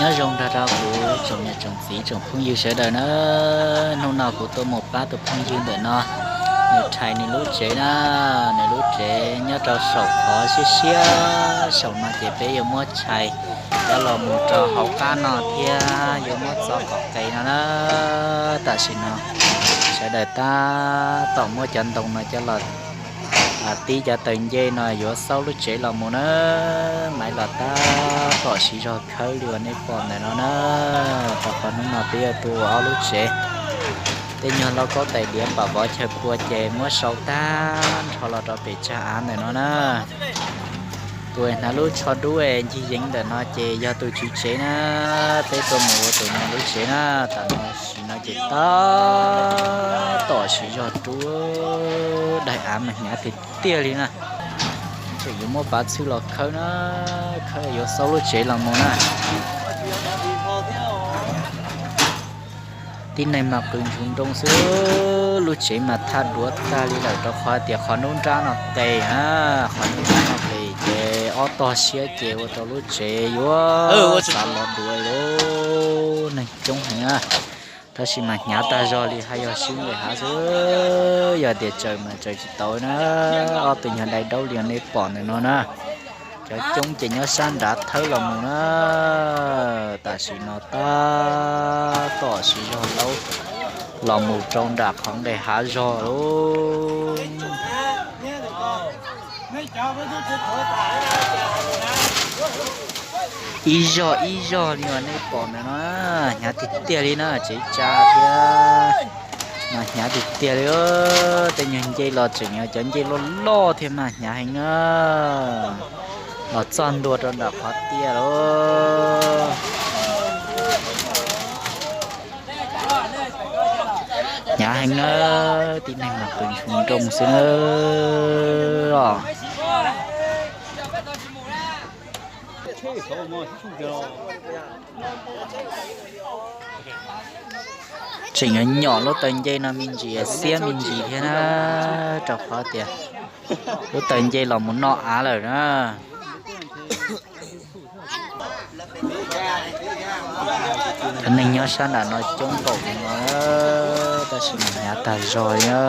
Nyob zoo nrog rau kuv tsoom niam tsoom txiv tsoom phooj ywg sawv daws na. Hnub no kuv tuaj mus pab tus phooj ywg ntawm no, nws rhais nws lub tsev na. Nws lub tsev nyob rau saum qhov siab siab saum no ces peb yuav muab tshais coj los mus rau hauv qab no thiab yuav muab txo kom qes no na. Tam sim no sawv daws tab tom muab cov ntoo no coj los tib cov taws ncej no yuav xaub lub tsev los mus na. Maiv los tab tom siv zog khawb li uas nej pom ntawm no na. Rau qhov hnub no peb yuav tu ua ob lub tsev. Tej nyuag lauj kaub tais diav pam vov chaw pua ces muab sau tag nrho los rau pem tsag av ntawm no na. Tus hnav lub tsho dub ncig yeev ntawm no ces yog tus tswv tsev na. Peb tuaj mus ua tus no lub tsev na. Tam sim no ces tab tom siv zog rub daim av mas hnyav tiag tiag li na. Tseem yuav muab pav txhwb los khawb na, khawb yuav xaub lub tsev los mus na. Tib neeg mas qws ntshus nroo xwb, lub tsev mas thaj duav tag li lawm rau qhov tias qhov nruab nrab no qes na, qhov nruab nrab no qes ces ob tog siab ces ua rau lub tsev yuav xav los duav lawm, neeg coob heev na. Tab sis mas hnyav tag zog li, haj yog swb nqes hav xwb, yog tias tsaws mas tsaws tsis tau na. Ob tug nyuag dai daub li uas nej pom ntawm no na, cov coob ces nyob sab nrad thawb los mus na. Tam sim no tab tom siv zog laub los mus rau nram qhov nqes hav zog lauj. Ib zog ib zog li uas nej pom ntawm no, hnyav tiag tiag li na, tsev tsa thiab mas hnyav tiag tiag li. Tej nyuag ncej los tseem yog cov ncej loj loj thiab mas hnyav heev na. Los txog ntua rau nram qhov tiaj lauj. Hnyav heev na, tib neeg mas qws ntshus nroo xwb na. Tseem yuav nyom lub taws ncej no me ntsis xiab me ntsis thiab na, rau qhov tias lub taws ncej los mus noj av lawm na. Cov neeg nyob sab nram no coob npaum li no, tab sis mas hnyav tag zog li na.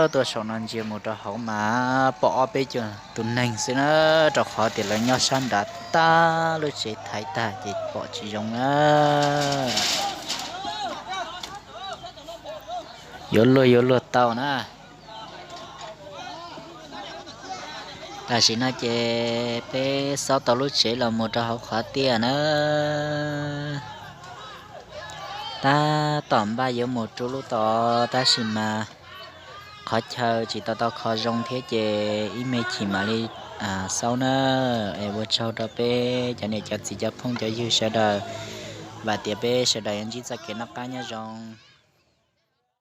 Tuaj saum no ntsia mus rau hauv mas pom ob peb caug tus neeg xwb na, rau qhov tias lawv nyob sab nrad tag, lub tsev thaiv tag ces pom tsis zoo na. Yuav luag yuav luag tau na. Tam sim no ces peb xauj tau lub tsev los mus rau hauv qhov tiaj na. Tab tom npaj yuav mus rub lub tod tab sis mas qhov chaw tsis tau tau kho zoo thiab ces ib me chim mam li xauj na. Es ua tsaug rau peb cov niam cov txiv cov phooj cov ywg sawv daws, vam tias peb sawv daws yuav ntsib txoj kev noj qab nyob zoo.